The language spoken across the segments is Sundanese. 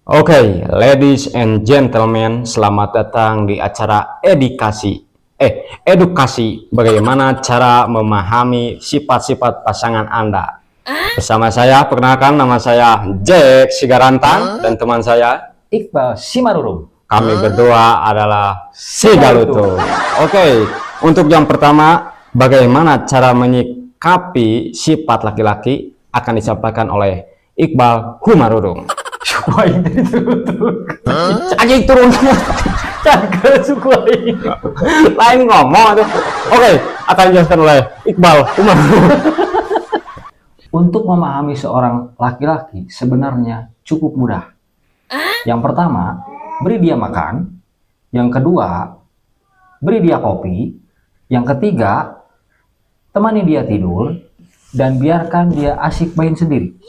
Oke, ladies and gentlemen, selamat datang di acara edukasi. Edukasi bagaimana cara memahami sifat-sifat pasangan Anda. Bersama saya, perkenalkan, nama saya Jack Sigarantang dan teman saya Iqbal Simarurung. Kami berdua adalah Sigalutu. Oke, untuk yang pertama, bagaimana cara menyikapi sifat laki-laki akan disampaikan oleh Iqbal Humarurung. Suku aing tadi tutup. Anjing, turun. Cangkel suku aing. Lain ngomong tuh. Oke, akan dijelaskan oleh Iqbal Humarurung. Untuk memahami seorang laki-laki sebenarnya cukup mudah. Yang pertama, beri dia makan. Yang kedua, beri dia kopi. Yang ketiga, temani dia tidur dan biarkan dia asik main sendiri.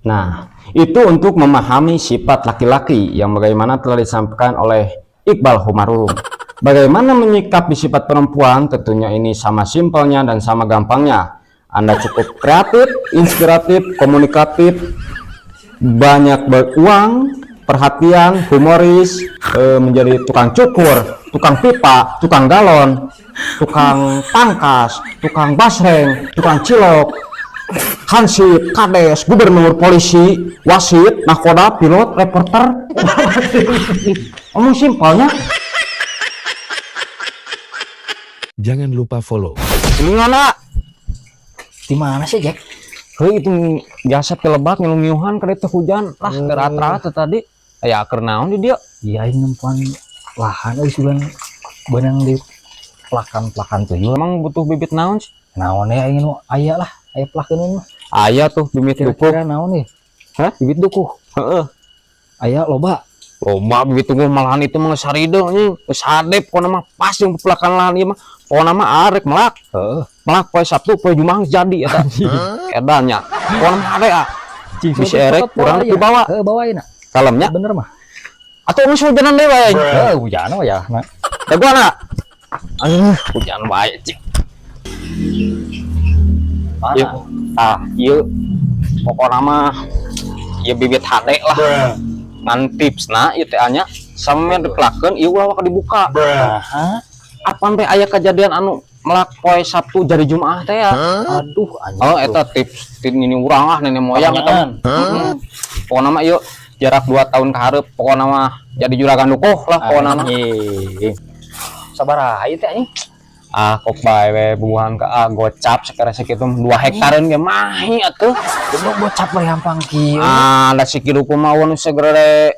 Nah, itu untuk memahami sifat laki-laki yang bagaimana telah disampaikan oleh Iqbal Humarurung. Bagaimana menyikapi sifat perempuan, tentunya ini sama simpelnya dan sama gampangnya. Anda cukup kreatif, inspiratif, komunikatif, banyak beruang, perhatian, humoris, menjadi tukang cukur, tukang pipa, tukang galon, tukang pangkas, tukang basreng, tukang cilok, hansip, kades, gubernur, polisi, wasit, nahkoda, pilot, reporter. Omong simpelnya. Jangan lupa follow Ini mana? Di mana sih, Jack? Hei, itu biasa telebat ngilu-ngiuhan kada teh hujan lah, terat-terat tadi. Aya keur naon di dieu? Iya, aing nempuan lahan euy, sugan beunang di pelakan-pelakan tuyul. Emang butuh bibit naon sih? Naon ya, aing nu aya lah, aya pelakeun mah. Aya tuh bibit dukuh. Kira-kira naon nih? Hah? Bibit dukuh. Heeh. Aya loba. Loba bibit dukuh, malahan itu mah geus harideung anjing. Geus hade pokona mah, pas jeung pepelakan lahan ieu mah. Pokona mah arek melak. Melak poe Sabtu, poe Jumat geus jadi eta. Edan nya. Pokona mah hade ah. Bisa erek kurang dibawa. Heeh, bawa ayeuna. Kalemnya. Bener mah. Atau geus hujanan deui wae. Heeh, hujan mah ya. Nah. Dagoan ah. Aduh, hujan wae cik. Mana? Ieu, ah, ieu pokona mah ieu bibit hade lah. Ngan tipsna ieu teh nya, sampe dipelakeun ieu ulah waka dibuka. Aha. Apan teh aya kejadian anu melak poe Sabtu jadi Jumaah teh ya. Aduh, anjing. Oh, eta tips tip nini urang ah, nenek moyang eta. Pertanyaan. Heeh. Pokona mah ieu jarak 2 tahun ka hareup pokona mah jadi juragan dukuh lah pokona mah. Anjing. Sabaraha ieu teh, anjing? Ah, kok bae we bubuhan ka ah, gocap sekara sakitu 2 hektareun ge mahi atuh. Goblok, bocap mah hampang kieu. Ah, da sakitu kumaha nu segere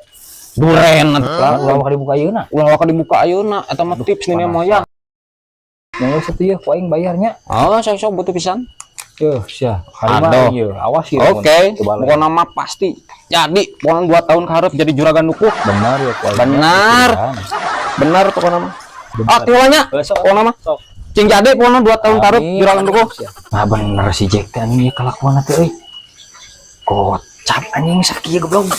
duren atuh lah. Ulah waka dibuka ayeuna. Ulah waka dibuka ayeuna, eta mah tips nenek moyang. Yang geus ieu ku aing bayarnya. Oh, saya sok butuh pisan. Yuh, sia. Hari mah Aduh. ieu, awas ieu. Oke, Coba pokoknya mah pasti jadi. Pokoknya 2 tahun ka hareup jadi juragan dukuh. Benar ya ku aing. Benar. Benar pokoknya mah. Ah, tiwanya. Sok. Pokoknya mah. Sok. Cing jadi pokoknya 2 tahun ka hareup Amin. juragan dukuh. Nah, bener si Jack teh anjing ieu kalakuan teh euy. Kocap anjing sakieu goblok.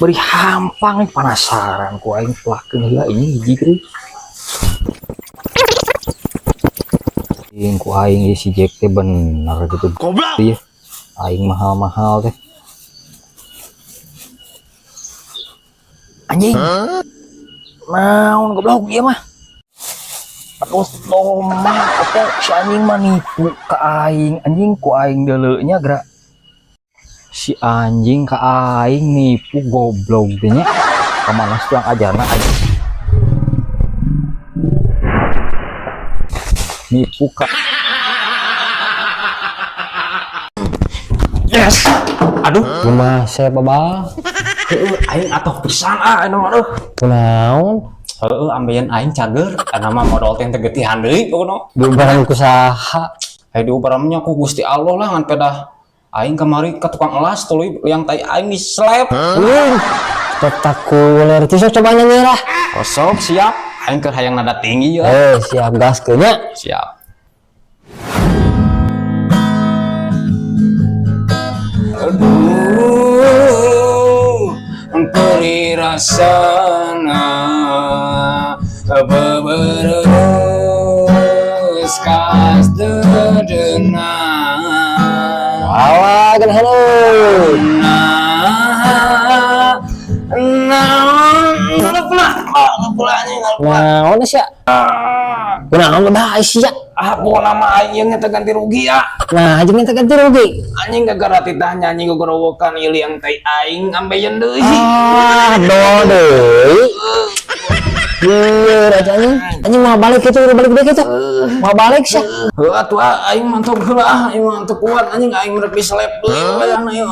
Beri hampang, penasaran ku aing pelakeun heula ini hiji teh. Aing ku aing ieu si Jack teh bener gitu. Goblok. Iya. Aing mahal-mahal teh. Anjing. Naon goblok ieu mah? Terus tomat apa si anjing mah nipu ke aing, anjing. Ku aing deuleunya gerak si anjing ke aing nipu goblok teh nya. Kemana sih tukang ajarna anjing nipu ka Yes. Aduh, Kumaha saya, Babal? Heueuh, aing atoh pisan ah anu aduh. Kunaon? Heueuh, ambeien aing cager, kana mah modal teh teu getihan deui pokona. Diubaran ku saha? Hayu diubarannya ku Gusti Allah lah, ngan pedah aing kamari ka tukang elas tuluy yang tai aing diselep. Wih, spektakuler. Sok coba nyanyi lah. Oh, sok siap. Aing keur hayang nada tinggi ya. Eh, siap, gas nya. Siap. Aduh, perih rasana beberes kas dedena. Awa, geus halo. Nah, Naon sia? Kunaon bah sia? Ah, pokokna mah aing ieu teh ganti rugi ya. Nah, aja minta ganti rugi. Anjing, gara-gara titah nyanyi gogorowokan ieu liang tai aing ambeien deui. Ah, do deui. Iya, aja anjing. Anjing mau balik itu, udah balik deh gitu. Mau balik sih. Heuh atuh ah, aing mantap heula ah, aing mah teu kuat anjing, aing rek diselep deui wayahna ieu.